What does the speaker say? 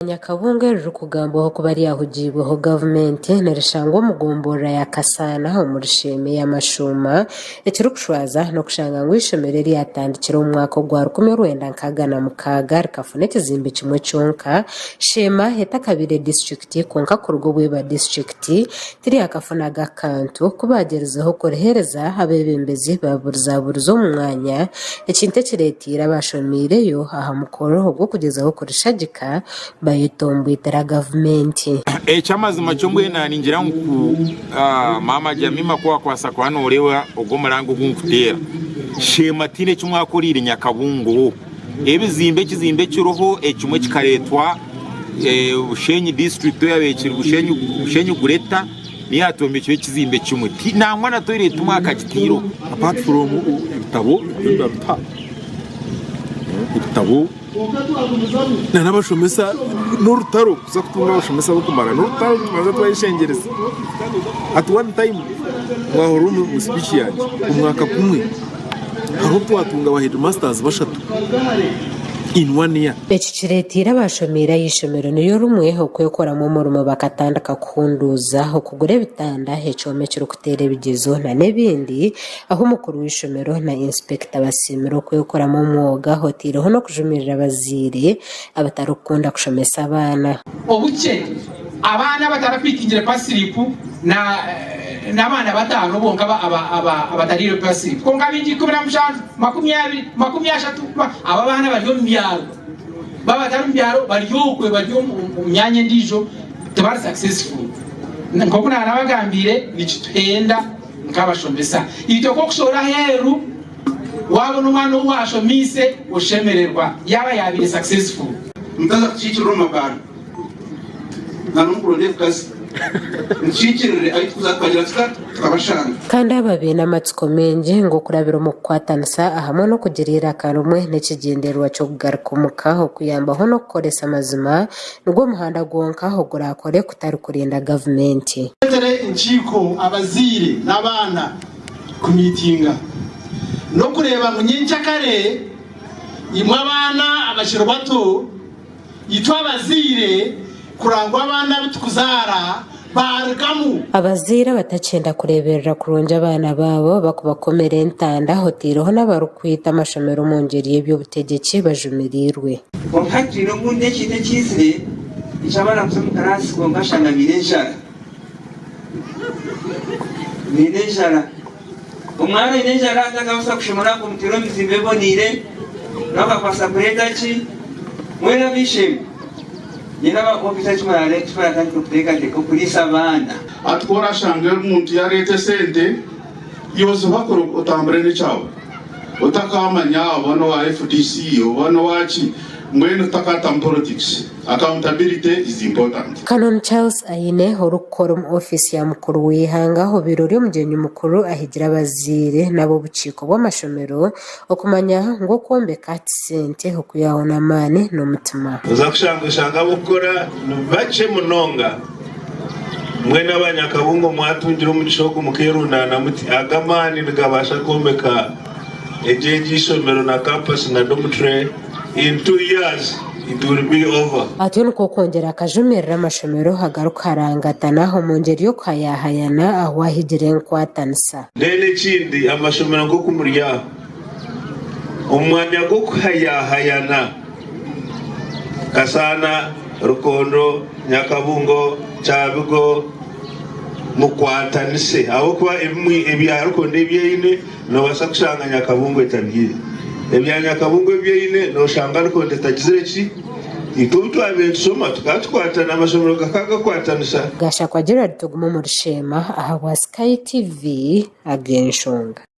Nyakabungo eririkugambwaho kuba ryahugiibweho gavumenti nirishangwa omu gomborora ya Kasaana omuri Sheema ey'amashuuma. Ekirikushwaza n'okushanga ngu eishomero eryatandikire omu mwaka ogwa 1966 rikafuna ekizimbe kimwe kyonka, Sheema etakabaire disiturikiti kwonka kuruga obu eba disiturikiti tiryakafunaga kantu. Ku baagyerizeho kuriheereza abeebembezi baaburizaburiza omu mwanya, ekintu ekireeteire abaashomiireyo aha mukoro ogw'okugyezaho kurishagika. bayetomboitera gavumenti. Eky'amazima kyo mbwenu ningira ngu maama Jamima ku wakwasa kuba noreeba ogwo omuranga ogu nkuteera, Sheema tihaine eki mwakoreire Nyakabungo. Ebizimbe ekizimbe ekiriho ekimwe kikareetwa Bushenyi disiturikiti eyabaire ekiri Bushenyi Greater niyo yatwombekire ekizimbe kimwe. Nangwa na toilet timwakagitaireho. Apart from ebitabo ebyo nibabituha ebitabo. N'abashomesa n'orutaro kuza kutunga abashomesa b'okumara n'orutaro nitubanza twayeshengyereza. At one time mwahurira omu speech yangye omwaka gumwe hariho obu twatunga ba headmasters bashatu in one year. Eki kireeteire abaashomeire aha ishomero niryo rimwe okwekoramu omurimo bakatandika kuhunduuza, okugura ebitanda, ekyoma ekirikuteera ebigyezo n'ebindi ahu mukuru w'eishomero na inspector basiimire okwekoramu omwoga oteireho n'okujumirira abazaire abatarikukunda kushomesa abaana. Obukye, abaana abatarapiikingire pasiripu n'abaana bataano bonka abatariire pasiripu. Kwonka abaingi 17, 20, 30, abo abaana bari omu byaro. Baaba batari omu byaro bari okwe bari omu myanya endiijo tibari successful. Nk'oku naanabagambiire nikituhenda. Nk'abashomesa, itwe ku okushohora aheeru waabona omwana ou waashomiise oshemererwa yaaba yaabaire successful. Mutaza kutukiikirira omu mabaara na n'omu kuronda ebikazi. Mutukiikirire ahu turikuza tukagira tuta? Tukabashanga. Kandi aba baine amatsiko maingi ngu okurabira omu kukwatanisa ahamwe n'okugira eiraka rimwe n'ekigyendererwa ky'okugaruka omuka okuyambaho n'okukoresa amazima Nigwo muhanda gwonka ogurakore kutari kurinda gavumenti. Tureetere enkiiko abazaire n'abaana kumiitinga n'okureeba ngu nyenkyakare imwe abaana abakiri bato itwe abazaire kurora ngu abaana abu tukuzaara baarugamu. Abazaire abatakyenda kureeberera kurungi abaana baabo bakubakomera entanda oteireho n'abarikwita amashomero omu ngyeri y'eby'obutegyeki bajumiriirwe. Kwonka hati twine obundi ekintu ekiizire eky'abaana kuza omu karaasi kwonka oshanga baine enjara. Baine enjara. Omwana aine enjara takabaasa kushoma naaba omuteera omu mizimba eboneire, nawe akabaasa kureeta ki? Mbwenu ab'eishe-emwe, nyine aba ofiisa eki muratandika kuteekateeka okuriisa abaana. Hati ku orashange omuntu yareeta esente, iwe oziba kure otambure n'ekyawe otakamanya oba n'owa FDC oba n'owaki, mbwenu tutakatamu politics. Accountability is important. Canon Charles Aine, orikukora omu ofiisi ya mukuru w'eihanga obaire ori omugyenyi mukuru ahigire abazaire n'ab'obukiiko bw'amashomero okumanya ngu okwombeka ti sente okwihaho n'amaani n'omutima. Oza kushanga oshanga ab'okukora ni bakye munonga. Mbwenu aba Nyakabungo mwatungire omugisha ogu mukeerundaana muti, aga amaani nigabaasa kwombeka egi egi eishomero na kampasi na dormitory in 2 years it will be over. Atyo nikwo kwongyera akajumirira amashomero agarikuharangatana omu ngyeri y'okuhayahayana ahu ahigire enkwatanisa. Then ekindi amashomero nk'oku muri aha, omu mwanya gw'okuhayahayana, Kasaana, Rukondo, Nyakabungo, Kyabigo, mukwatanise ahabw'okuba ebimwe ebya Rukondo ebi eine noobaasa kushanga Nyakabungo etabiine. Ebya Nyakabungo ebi eine nooshanga Rukondo etagizire ki? Itwe obu twabaire nitushoma tukaba tukwatana, amashomero gakaba gakwatanisa. Gashakwa Gerald Tugume omuri Sheema ahabwa Sky TV ag'enshonga.